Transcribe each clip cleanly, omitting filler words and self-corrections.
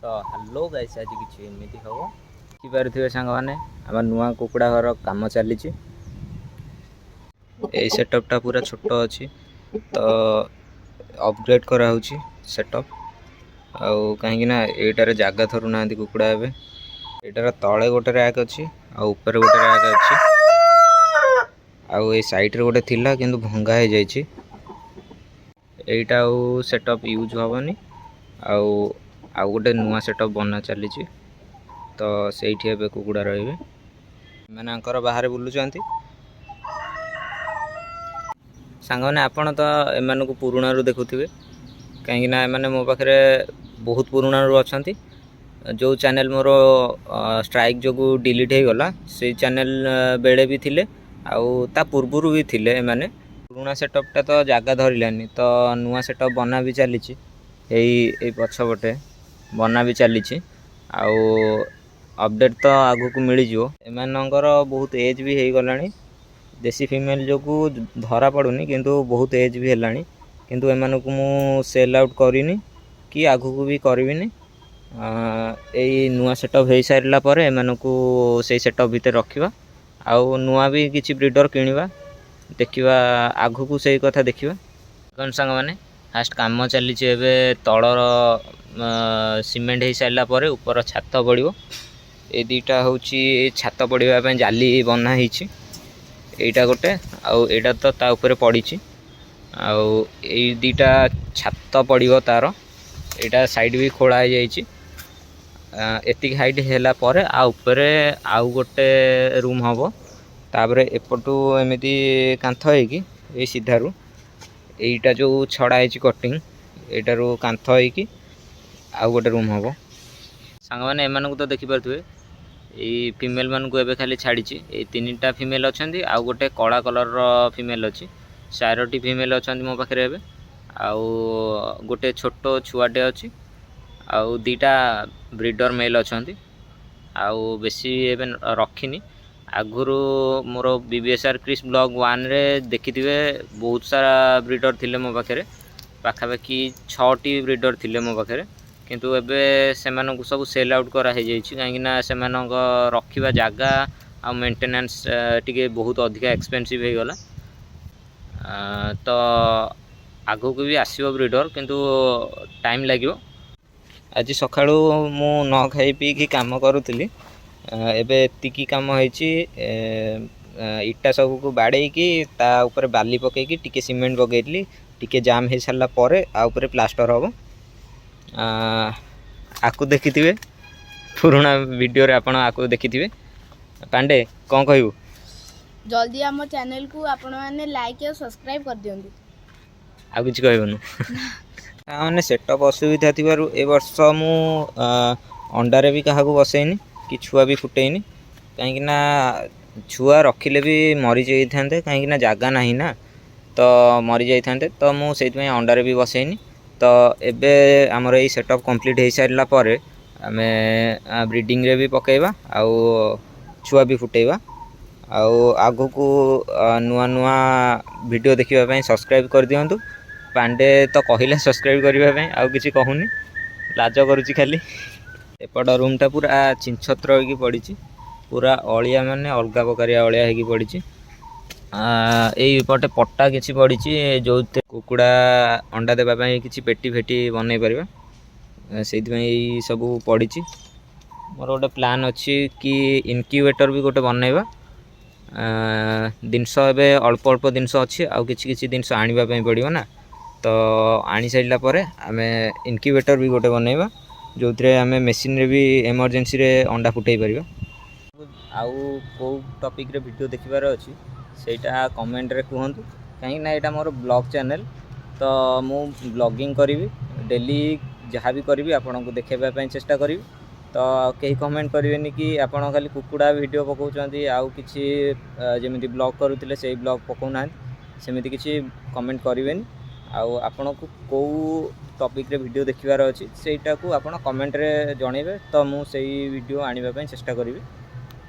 ତ hello guys, ଆଜି କିଛି ଏମିତି ହେବ। ଦେଖିପାରୁଥିବେ ସାଙ୍ଗମାନେ, ଆମ ନୂଆ କୁକୁଡ଼ା ଘର କାମ ଚାଲିଛି। ଏଇ ସେଟଅପ୍ଟା ପୁରା ଛୋଟ ଅଛି, ତ ଅପଗ୍ରେଡ଼ କରାହେଉଛି ସେଟଅପ୍। ଆଉ କାହିଁକି ନା ଏଇଟାରେ ଜାଗା ଧରୁନାହାନ୍ତି କୁକୁଡ଼ା ଏବେ। ଏଇଟାର ତଳେ ଗୋଟେ ର୍ୟାକ୍ ଅଛି ଆଉ ଉପରେ ଗୋଟେ ର୍ୟାକ୍ ଅଛି। ଆଉ ଏଇ ସାଇଡ଼ରେ ଗୋଟେ ଥିଲା, କିନ୍ତୁ ଭଙ୍ଗା ହେଇଯାଇଛି। ଏଇଟା ଆଉ ସେଟଅପ୍ ୟୁଜ୍ ହେବନି। ଆଉ ଆଉ ଗୋଟେ ନୂଆ ସେଟଅପ୍ ବନା ଚାଲିଛି, ତ ସେଇଠି ଏବେ କୁକୁଡ଼ା ରହିବେ। ଏମାନଙ୍କର ବାହାରେ ବୁଲୁଛନ୍ତି। ସାଙ୍ଗମାନେ, ଆପଣ ତ ଏମାନଙ୍କୁ ପୁରୁଣାରୁ ଦେଖୁଥିବେ, କାହିଁକିନା ଏମାନେ ମୋ ପାଖରେ ବହୁତ ପୁରୁଣାରୁ ଅଛନ୍ତି। ଯେଉଁ ଚ୍ୟାନେଲ୍ ମୋର ଷ୍ଟ୍ରାଇକ୍ ଯୋଗୁଁ ଡିଲିଟ୍ ହେଇଗଲା, ସେଇ ଚ୍ୟାନେଲ୍ ବେଳେ ବି ଥିଲେ ଆଉ ତା ପୂର୍ବରୁ ବି ଥିଲେ ଏମାନେ। ପୁରୁଣା ସେଟଅପ୍ଟା ତ ଜାଗା ଧରିଲାନି, ତ ନୂଆ ସେଟଅପ୍ ବନା ବି ଚାଲିଛି। ଏଇ ଏଇ ପଛପଟେ ବନା ବି ଚାଲିଛି ଆଉ ଅପଡ଼େଟ୍ ତ ଆଗକୁ ମିଳିଯିବ। ଏମାନଙ୍କର ବହୁତ ଏଜ୍ ବି ହେଇଗଲାଣି। ଦେଶୀ ଫିମେଲ୍ ଯୋଗୁଁ ଧରା ପଡ଼ୁନି, କିନ୍ତୁ ବହୁତ ଏଜ୍ ବି ହେଲାଣି। କିନ୍ତୁ ଏମାନଙ୍କୁ ମୁଁ ସେଲ୍ ଆଉଟ୍ କରିନି କି ଆଗକୁ ବି କରିବିନି। ଏଇ ନୂଆ ସେଟଅପ୍ ହେଇସାରିଲା ପରେ ଏମାନଙ୍କୁ ସେଇ ସେଟଅପ୍ ଭିତରେ ରଖିବା ଆଉ ନୂଆ ବି କିଛି ବ୍ରିଡ଼ର୍ କିଣିବା। ଦେଖିବା, ଆଗକୁ ସେଇ କଥା ଦେଖିବା। କ'ଣ ସାଙ୍ଗମାନେ, ଫାଷ୍ଟ କାମ ଚାଲିଛି ଏବେ। ତଳର ସିମେଣ୍ଟ ହେଇସାରିଲା ପରେ ଉପର ଛାତ ପଡ଼ିବ। ଏ ଦୁଇଟା ହେଉଛି ଛାତ ପଡ଼ିବା ପାଇଁ ଜାଲି ବନା ହେଇଛି। ଏଇଟା ଗୋଟେ ଆଉ ଏଇଟା ତ ତା ଉପରେ ପଡ଼ିଛି। ଆଉ ଏଇ ଦୁଇଟା ଛାତ ପଡ଼ିବ ତାର। ଏଇଟା ସାଇଡ଼୍ ବି ଖୋଳା ହେଇଯାଇଛି। ଏତିକି ହାଇଟ୍ ହେଲା ପରେ ଆଉ ଉପରେ ଆଉ ଗୋଟେ ରୁମ୍ ହେବ। ତାପରେ ଏପଟୁ ଏମିତି କାନ୍ଥ ହେଇକି, ଏଇ ସିଧାରୁ ଏଇଟା ଯେଉଁ ଛଡ଼ା ହେଇଛି କଟିଂ, ଏଇଟାରୁ କାନ୍ଥ ହେଇକି ଆଉ ଗୋଟେ ରୁମ୍ ହେବ। ସାଙ୍ଗମାନେ, ଏମାନଙ୍କୁ ତ ଦେଖିପାରୁଥିବେ। ଏଇ ଫିମେଲ୍ ମାନଙ୍କୁ ଏବେ ଖାଲି ଛାଡ଼ିଛି। ଏଇ ତିନିଟା ଫିମେଲ୍ ଅଛନ୍ତି ଆଉ ଗୋଟେ କଳା କଲର୍ର ଫିମେଲ୍ ଅଛି। ଚାରୋଟି ଫିମେଲ୍ ଅଛନ୍ତି ମୋ ପାଖରେ ଏବେ। ଆଉ ଗୋଟେ ଛୋଟ ଛୁଆଟେ ଅଛି ଆଉ ଦୁଇଟା ବ୍ରିଡ଼ର୍ ମେଲ୍ ଅଛନ୍ତି। ଆଉ ବେଶୀ ଏବେ ରଖିନି। ଆଗରୁ ମୋର B B S R Chris blog 1ରେ ଦେଖିଥିବେ, ବହୁତ ସାରା ବ୍ରିଡ଼ର୍ ଥିଲେ ମୋ ପାଖରେ। ପାଖାପାଖି ଛଅଟି ବ୍ରିଡ଼ର୍ ଥିଲେ ମୋ ପାଖରେ। କିନ୍ତୁ ଏବେ ସେମାନଙ୍କୁ ସବୁ ସେଲ୍ ଆଉଟ୍ କରାହେଇଯାଇଛି, କାହିଁକିନା ସେମାନଙ୍କ ରଖିବା ଜାଗା ଆଉ ମେଣ୍ଟେନାନ୍ସ ଟିକେ ବହୁତ ଅଧିକା ଏକ୍ସପେନ୍ସିଭ୍ ହେଇଗଲା। ତ ଆଗକୁ ବି ଆସିବ ବ୍ରିଡ଼ର୍, କିନ୍ତୁ ଟାଇମ୍ ଲାଗିବ। ଆଜି ସକାଳୁ ମୁଁ ନ ଖାଇ ପିଇକି କାମ କରୁଥିଲି। ଏବେ ଏତିକି କାମ ହେଇଛି। ଇଟା ସବୁକୁ ବାଡ଼େଇକି, ତା ଉପରେ ବାଲି ପକେଇକି, ଟିକେ ସିମେଣ୍ଟ ପକେଇଥିଲି। ଟିକେ ଜାମ୍ ହେଇସାରିଲା ପରେ ଆଉ ଉପରେ ପ୍ଲାଷ୍ଟର ହେବ। ଆକୁ ଦେଖିଥିବେ ପୁରୁଣା ଭିଡ଼ିଓରେ, ଆପଣ ଆକୁ ଦେଖିଥିବେ। ପାଣ୍ଡେ, କ'ଣ କହିବୁ? ଜଲ୍ଦି ଆମ ଚ୍ୟାନେଲକୁ ଆପଣମାନେ ଲାଇକ୍ ଆଉ ସବସ୍କ୍ରାଇବ୍ କରିଦିଅନ୍ତୁ। ଆଉ କିଛି କହିବୁନୁ? ମାନେ ସେଟଅପ୍ ଅସୁବିଧା ଥିବାରୁ ଏ ବର୍ଷ ମୁଁ ଅଣ୍ଡାରେ ବି କାହାକୁ ବସେଇନି କି ଛୁଆ ବି ଫୁଟେଇନି, କାହିଁକି ନା ଛୁଆ ରଖିଲେ ବି ମରିଯାଇଥାନ୍ତେ, କାହିଁକି ନା ଜାଗା ନାହିଁ ନା, ତ ମରିଯାଇଥାନ୍ତେ। ତ ମୁଁ ସେଇଥିପାଇଁ ଅଣ୍ଡାରେ ବି ବସେଇନି। ତ ଏବେ ଆମର ଏଇ ସେଟଅପ୍ କମ୍ପ୍ଲିଟ୍ ହେଇସାରିଲା ପରେ ଆମେ ବ୍ରିଡ଼ିଂରେ ବି ପକେଇବା ଆଉ ଛୁଆ ବି ଫୁଟେଇବା। ଆଉ ଆଗକୁ ନୂଆ ନୂଆ ଭିଡ଼ିଓ ଦେଖିବା ପାଇଁ ସବସ୍କ୍ରାଇବ୍ କରିଦିଅନ୍ତୁ। ପାଣ୍ଡେ ତ କହିଲା ସବସ୍କ୍ରାଇବ୍ କରିବା ପାଇଁ, ଆଉ କିଛି କହୁନି, ଲାଜ କରୁଛି ଖାଲି। ଏପଟ ରୁମ୍ଟା ପୁରା ଛିନଛତ୍ର ହେଇକି ପଡ଼ିଛି। ପୁରା ଅଳିଆ, ମାନେ ଅଲଗା ପ୍ରକାରିଆ ଅଳିଆ ହେଇକି ପଡ଼ିଛି। ଏଇପଟେ ପଟା କିଛି ପଡ଼ିଛି, ଯେଉଁଥିରେ କୁକୁଡ଼ା ଅଣ୍ଡା ଦେବା ପାଇଁ କିଛି ପେଟି ଫେଟି ବନେଇ ପାରିବା, ସେଇଥିପାଇଁ ଏଇ ସବୁ ପଡ଼ିଛି। ମୋର ଗୋଟେ ପ୍ଲାନ୍ ଅଛି କି ଇନକ୍ୟୁବେଟର୍ ବି ଗୋଟେ ବନେଇବା। ଜିନିଷ ଏବେ ଅଳ୍ପ ଅଳ୍ପ ଜିନିଷ ଅଛି, ଆଉ କିଛି କିଛି ଜିନିଷ ଆଣିବା ପାଇଁ ପଡ଼ିବ ନା। ତ ଆଣି ସାରିଲା ପରେ ଆମେ ଇନକ୍ୟୁବେଟର୍ ବି ଗୋଟେ ବନେଇବା, ଯେଉଁଥିରେ ଆମେ ମେସିନ୍ରେ ବି ଏମର୍ଜେନ୍ସିରେ ଅଣ୍ଡା ଫୁଟେଇ ପାରିବା। ଆଉ କେଉଁ ଟପିକ୍ରେ ଭିଡ଼ିଓ ଦେଖିବାର ଅଛି, ସେଇଟା କମେଣ୍ଟରେ କୁହନ୍ତୁ, କାହିଁକିନା ଏଇଟା ମୋର ବ୍ଲଗ୍ ଚ୍ୟାନେଲ୍। ତ ମୁଁ ବ୍ଲଗିଂ କରିବି ଡେଲି, ଯାହା ବି କରିବି ଆପଣଙ୍କୁ ଦେଖାଇବା ପାଇଁ ଚେଷ୍ଟା କରିବି। ତ କେହି କମେଣ୍ଟ କରିବେନି କି ଆପଣ ଖାଲି କୁକୁଡ଼ା ଭିଡ଼ିଓ ପକାଉଛନ୍ତି, ଆଉ କିଛି ଯେମିତି ବ୍ଲଗ୍ କରୁଥିଲେ ସେଇ ବ୍ଲଗ୍ ପକାଉନାହାନ୍ତି, ସେମିତି କିଛି କମେଣ୍ଟ କରିବେନି। ଆଉ ଆପଣଙ୍କୁ କେଉଁ ଟପିକ୍ରେ ଭିଡ଼ିଓ ଦେଖିବାର ଅଛି, ସେଇଟାକୁ ଆପଣ କମେଣ୍ଟରେ ଜଣେଇବେ, ତ ମୁଁ ସେଇ ଭିଡ଼ିଓ ଆଣିବା ପାଇଁ ଚେଷ୍ଟା କରିବି।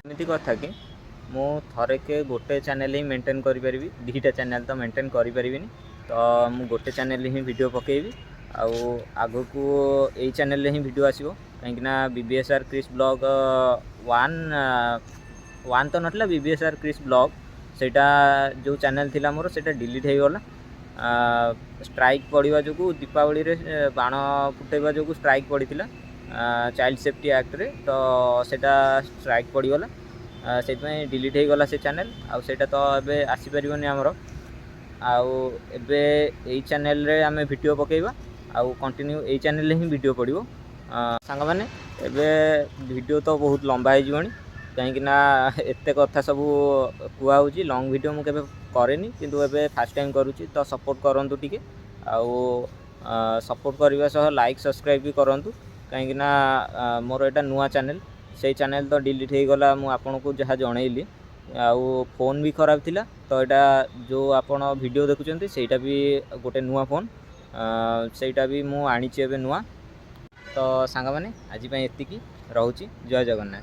ଏମିତି କଥା କି ମୁଁ ଥରେକେ ଗୋଟେ ଚ୍ୟାନେଲ୍ ହିଁ ମେଣ୍ଟେନ୍ କରିପାରିବି, ଦୁଇଟା ଚ୍ୟାନେଲ୍ ତ ମେଣ୍ଟେନ୍ କରିପାରିବିନି। ତ ମୁଁ ଗୋଟେ ଚ୍ୟାନେଲ୍ ହିଁ ଭିଡ଼ିଓ ପକାଇବି। ଆଉ ଆଗକୁ ଏଇ ଚ୍ୟାନେଲରେ ହିଁ ଭିଡ଼ିଓ ଆସିବ, କାହିଁକିନା B B S R Chris blog one one ତ ନଥିଲା, B B S R Chris blog ସେଇଟା ଯେଉଁ ଚ୍ୟାନେଲ୍ ଥିଲା ମୋର, ସେଇଟା ଡିଲିଟ୍ ହେଇଗଲା ଷ୍ଟ୍ରାଇକ୍ ପଡ଼ିବା ଯୋଗୁଁ। ଦୀପାବଳିରେ ବାଣ ଫୁଟେଇବା ଯୋଗୁଁ ଷ୍ଟ୍ରାଇକ୍ ପଡ଼ିଥିଲା ଚାଇଲ୍ଡ ସେଫ୍ଟି ଆକ୍ଟରେ। ତ ସେଇଟା ଷ୍ଟ୍ରାଇକ୍ ପଡ଼ିଗଲା, ସେଇଥିପାଇଁ ଡିଲିଟ୍ ହେଇଗଲା ସେ ଚ୍ୟାନେଲ୍। ଆଉ ସେଇଟା ତ ଏବେ ଆସିପାରିବନି ଆମର। ଆଉ ଏବେ ଏଇ ଚ୍ୟାନେଲରେ ଆମେ ଭିଡ଼ିଓ ପକାଇବା ଆଉ କଣ୍ଟିନ୍ୟୁ ଏଇ ଚ୍ୟାନେଲରେ ହିଁ ଭିଡ଼ିଓ ପଡ଼ିବ। ସାଙ୍ଗମାନେ, ଏବେ ଭିଡ଼ିଓ ତ ବହୁତ ଲମ୍ବା ହେଇଯିବଣି, କାହିଁକି ନା ଏତେ କଥା ସବୁ କୁହା ହେଉଛି। ଲଙ୍ଗ୍ ଭିଡ଼ିଓ ମୁଁ କେବେ କରେନି, କିନ୍ତୁ ଏବେ ଫାର୍ଷ୍ଟ ଟାଇମ୍ କରୁଛି। ତ ସପୋର୍ଟ କରନ୍ତୁ ଟିକେ, ଆଉ ସପୋର୍ଟ କରିବା ସହ ଲାଇକ୍, ସବସ୍କ୍ରାଇବ୍ ବି କରନ୍ତୁ, କାହିଁକି ନା ମୋର ଏଇଟା ନୂଆ ଚ୍ୟାନେଲ୍। ସେଇ ଚ୍ୟାନେଲ୍ ତ ଡିଲିଟ୍ ହେଇଗଲା, ମୁଁ ଆପଣଙ୍କୁ ଯାହା ଜଣେଇଲି। ଆଉ ଫୋନ୍ ବି ଖରାପ ଥିଲା। ତ ଏଇଟା ଯେଉଁ ଆପଣ ଭିଡ଼ିଓ ଦେଖୁଛନ୍ତି, ସେଇଟା ବି ଗୋଟେ ନୂଆ ଫୋନ୍, ସେଇଟା ବି ମୁଁ ଆଣିଛି ଏବେ ନୂଆ। ତ ସାଙ୍ଗମାନେ, ଆଜି ପାଇଁ ଏତିକି ରହୁଛି। ଜୟ ଜଗନ୍ନାଥ।